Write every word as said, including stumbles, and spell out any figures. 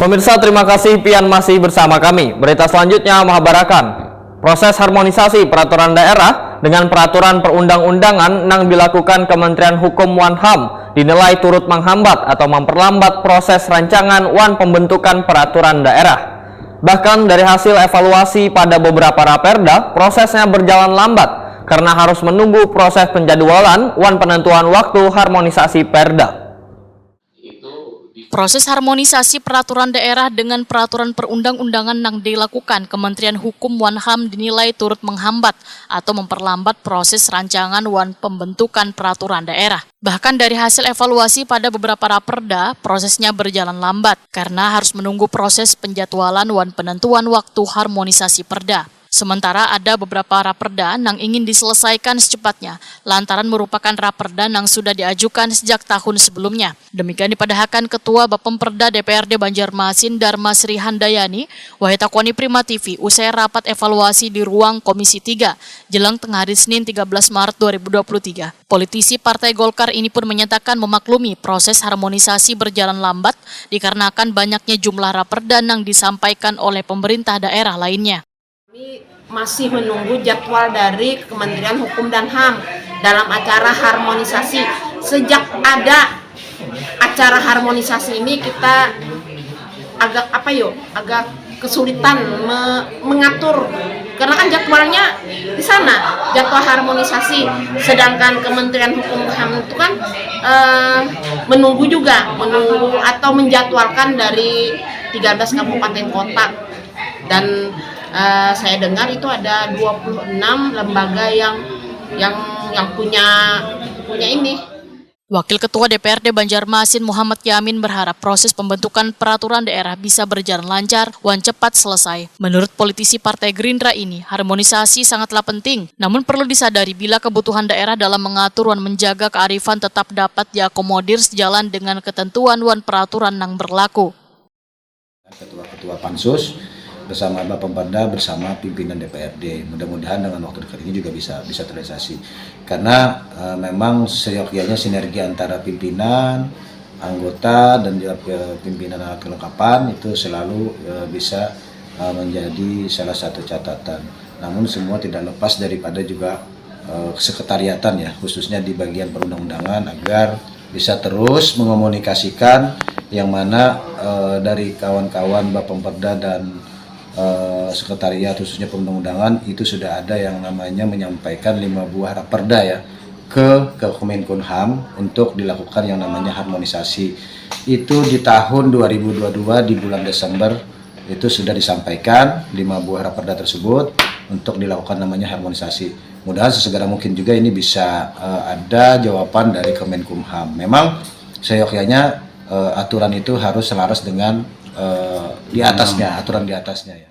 Pemirsa, terima kasih pian masih bersama kami. Berita selanjutnya mahabarakan proses harmonisasi peraturan daerah dengan peraturan perundang-undangan nang dilakukan Kementerian Hukum wan HAM dinilai turut menghambat atau memperlambat proses rancangan wan pembentukan peraturan daerah. Bahkan dari hasil evaluasi pada beberapa raperda, prosesnya berjalan lambat karena harus menunggu proses penjadwalan wan penentuan waktu harmonisasi perda. Proses harmonisasi peraturan daerah dengan peraturan perundang-undangan nang dilakukan Kementerian Hukum wan HAM dinilai turut menghambat atau memperlambat proses rancangan wan pembentukan peraturan daerah. Bahkan dari hasil evaluasi pada beberapa raperda, prosesnya berjalan lambat karena harus menunggu proses penjadwalan wan penentuan waktu harmonisasi perda. Sementara ada beberapa raperda nang ingin diselesaikan secepatnya lantaran merupakan raperda nang sudah diajukan sejak tahun sebelumnya. Demikian dipadahakan Ketua Bapemperda D P R D Banjarmasin Darma Sri Handayani, wahai takwani Prima T V, usai rapat evaluasi di ruang Komisi tiga, jelang tengah hari Senin tiga belas Maret dua ribu dua puluh tiga. Politisi Partai Golkar ini pun menyatakan memaklumi proses harmonisasi berjalan lambat dikarenakan banyaknya jumlah raperda nang disampaikan oleh pemerintah daerah lainnya. Kami masih menunggu jadwal dari Kementerian Hukum dan HAM dalam acara harmonisasi. Sejak ada acara harmonisasi ini kita agak apa yo, agak kesulitan me- mengatur karena kan jadwalnya di sana jadwal harmonisasi, sedangkan Kementerian Hukum HAM itu kan eh, menunggu juga, menunggu atau menjadwalkan dari tiga belas kabupaten kota. Dan eh, saya dengar itu ada dua puluh enam lembaga yang yang yang punya punya ini. Wakil Ketua D P R D Banjarmasin Muhammad Yamin berharap proses pembentukan peraturan daerah bisa berjalan lancar wan cepat selesai. Menurut politisi Partai Gerindra ini, harmonisasi sangatlah penting. Namun perlu disadari bila kebutuhan daerah dalam mengatur wan menjaga kearifan tetap dapat diakomodir sejalan dengan ketentuan wan peraturan nang berlaku. Ketua-ketua Pansus bersama Bapemperda bersama pimpinan D P R D. Mudah-mudahan dengan waktu dekat ini juga bisa bisa terrealisasi. Karena eh, memang seyogyanya sinergi antara pimpinan, anggota dan juga eh, pimpinan alat kelengkapan itu selalu eh, bisa eh, menjadi salah satu catatan. Namun semua tidak lepas daripada juga eh, sekretariatan ya, khususnya di bagian perundang-undangan agar bisa terus mengomunikasikan yang mana eh, dari kawan-kawan Bapemperda dan eh, sekretariat khususnya perundang-undangan itu sudah ada yang namanya menyampaikan lima buah raperda ya ke ke Kemenkumham untuk dilakukan yang namanya harmonisasi. Itu di tahun dua ribu dua dua di bulan Desember itu sudah disampaikan lima buah raperda tersebut untuk dilakukan namanya harmonisasi. Mudahan sesegera mungkin juga ini bisa eh, ada jawaban dari Kemenkumham. Memang seyogyanya eh, aturan itu harus selaras dengan eh, di atasnya, aturan di atasnya ya.